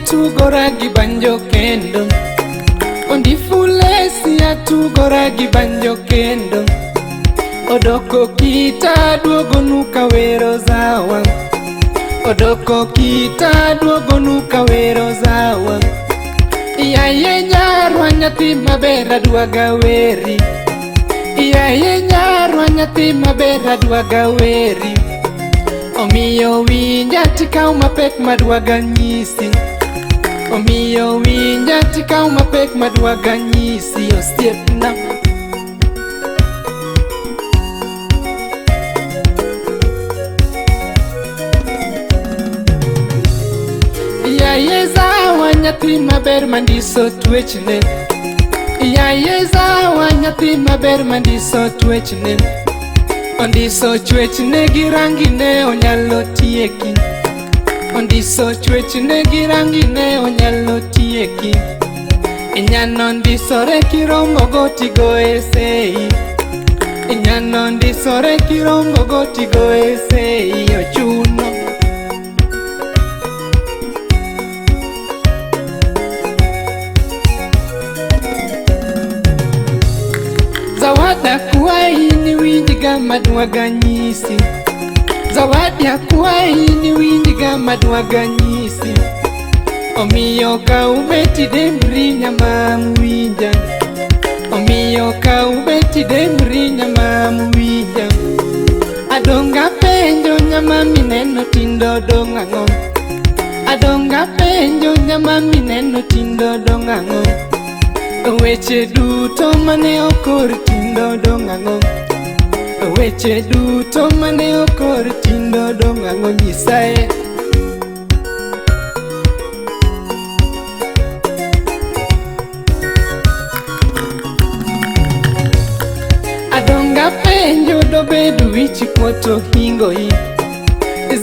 atugora gi banjo kendo. Ondifulesi atugora gi banjo kendo. Odoko kita duogonu kawero zawa. Odoko kita duogonu kawero zawa. Yaye nyarwa nyathi maber adwaga weri. Yaye nyarwa nyathi maber adwaga weri. Omiyo winja tikaw mapek madwaga nyisi. Omiyo winja tikaw mapek madwaga nyisi osiepna. Yaye zawa nyathi maber mandiso twechne. Yaye zawa nyathi maber mandiso twechne. Ondiso chwechne gi rangine onyalo tieki. Ondiso chwechne gi rangine onyalo tieki. Inyano ndisore kiromo go tigoye sei. Inyano ndisore kiromo go tigoye sei ochuno. Zawadi akwayi ni winjga madwaga nyisi. Zawadi akwayi ni winjga madwaga nyisi. Omiyo ka ubeti dembri nyamam winja. Omiyo ka ubeti dembri nyamam winja. Adonga penjo nyama mineno tindo dong' ang'o. Adonga penjo nyama mineno tindo dong' ang'o. Weche duto mane okor tindo dong' ang'o. Weche duto mane okor tindo dong' ang'o nyisae. Adonga penjo dobed wich kuot ohingo i.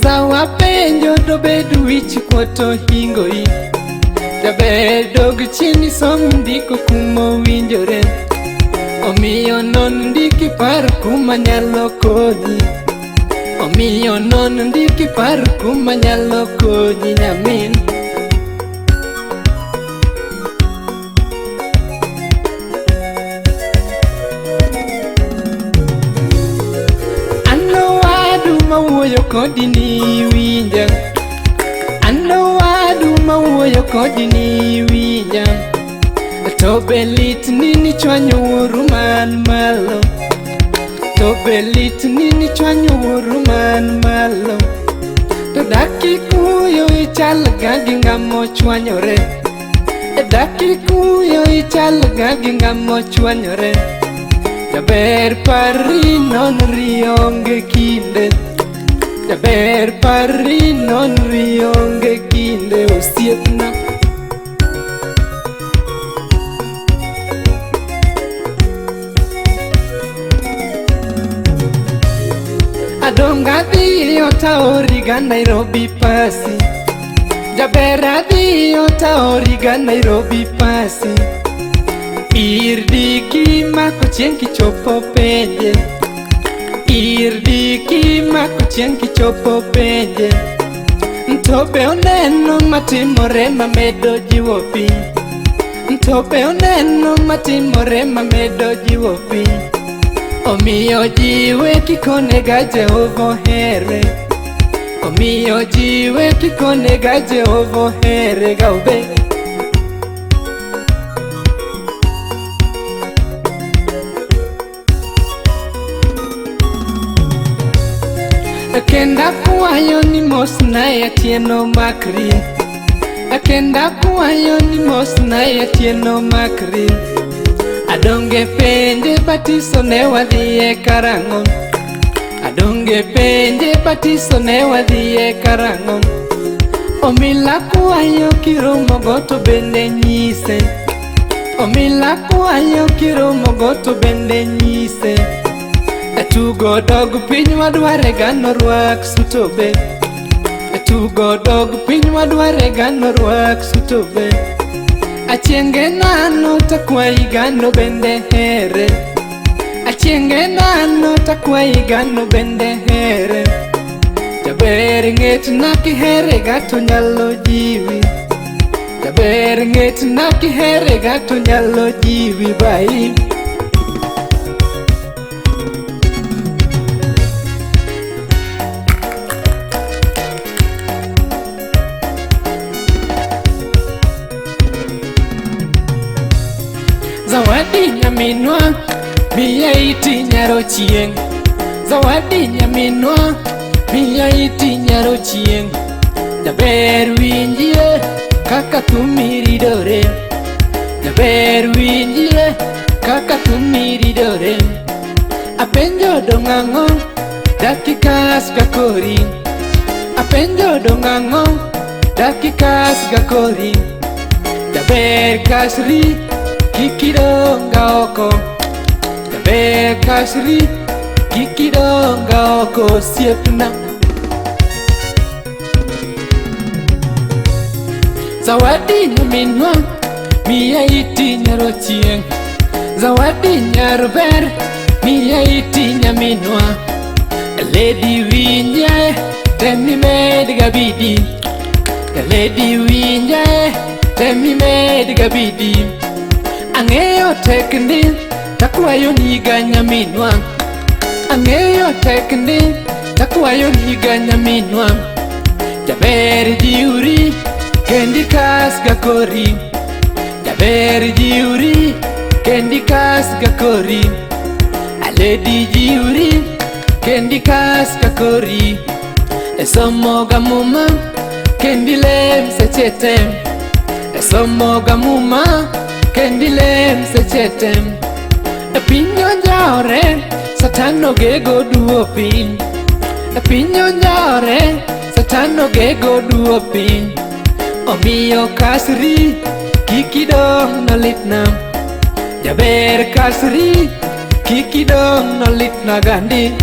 Zawa penjo dobed wich kuot ohingo i. Jaber dog chien isom ndiko kumowinjore. Omiyo non ndiki par kuma nyalo konyi. Omiyo non ndiki par kuma nyalo konyi nyamin. An owadu mawuoyo kodi ni winja. An owadu mawuoyo kodi ni winja. To be lit ni nichwanyo wuoru man malo. To be lit ni nichwanyo wuoru man malo. To dak ikuyo ichal ga gi ng'ama ochwanyore. Dak ikuyo ichal ga gi ng'ama ochwanyore. Jaber parri nonri onge kinde. Jaber parri nonri onge kinde osiepna. Adonga dhiyo taoriga Nairobi pasi. Jaber adhiyo taoriga Nairobi pasi. Ir diki mako chieng' kichopo penje. Ir diki mako chieng' kichopo penje. To be oneno matimore mamedo jiwo piny. To be oneno matimore mamedo jiwo piny. Omiyo jiwe kikonega Jehova ohere. Omiyo jiwe kikonega Jehova ohere gaube. Kenda kwayo ni mosna atieno makri. Kenda kwayo ni mosna atieno makri. Adonge penje batiso ne wadhiye karang'o. Adonge penje batiso ne wadhiye karang'o. Omila kwayo kiromo go to bende nyise. Omila kwayo kiromo go to bende nyise. Tugo dog piny wadware ga norwak sutobe. Tugo dog piny wadware ga norwak sutobe. Achienge nano takwayi gano bende here. Achienge nano takwayi gano bende here. Jaber ng'etna kihere ga to nyalo jiwi. Jaber ng'etna kihere ga to nyalo jiwi bai. Zawadi nyaminwa, miya iti nyaro chieng'. Zawadi nyaminwa, miya iti nyaro chieng'. Jaber winjie kaka thumi ridore. Jaber winjie kaka thumi ridore. Apenjo dong' ang'o dakikas ga kori. Apenjo dong' ang'o dakikas ga kori. Jaber kasri kik idong' ga oko. Jaber kasri kik idong' ga oko osiepna. Zawadi nyaminwa, miya iti nyaro chieng'. Zawadi nyar ber, miya iti nyaminwa. Lady winje, tem imed ga bidi. Lady winje, tem imed ga bidi. Ang'eyo tek ndi, takwayo niga nyaminwa. Ang'eyo tek ndi, takwayo niga nyaminwa. Jaber jiwri, kendi kas ga kori. Jaber jiwri, kendi kas ga kori. Aledi jiwri, kendi kas ga kori. E somo ga muma, kendi lem seche te. E somo ga muma, kendi lem seche te. E piny onjawre, Satan ogego duo piny. E piny onjawre, Satan ogego duo piny. Omiyo kasri, kik idong' no litna. Jaber kasri, kik idong' no litna gandi.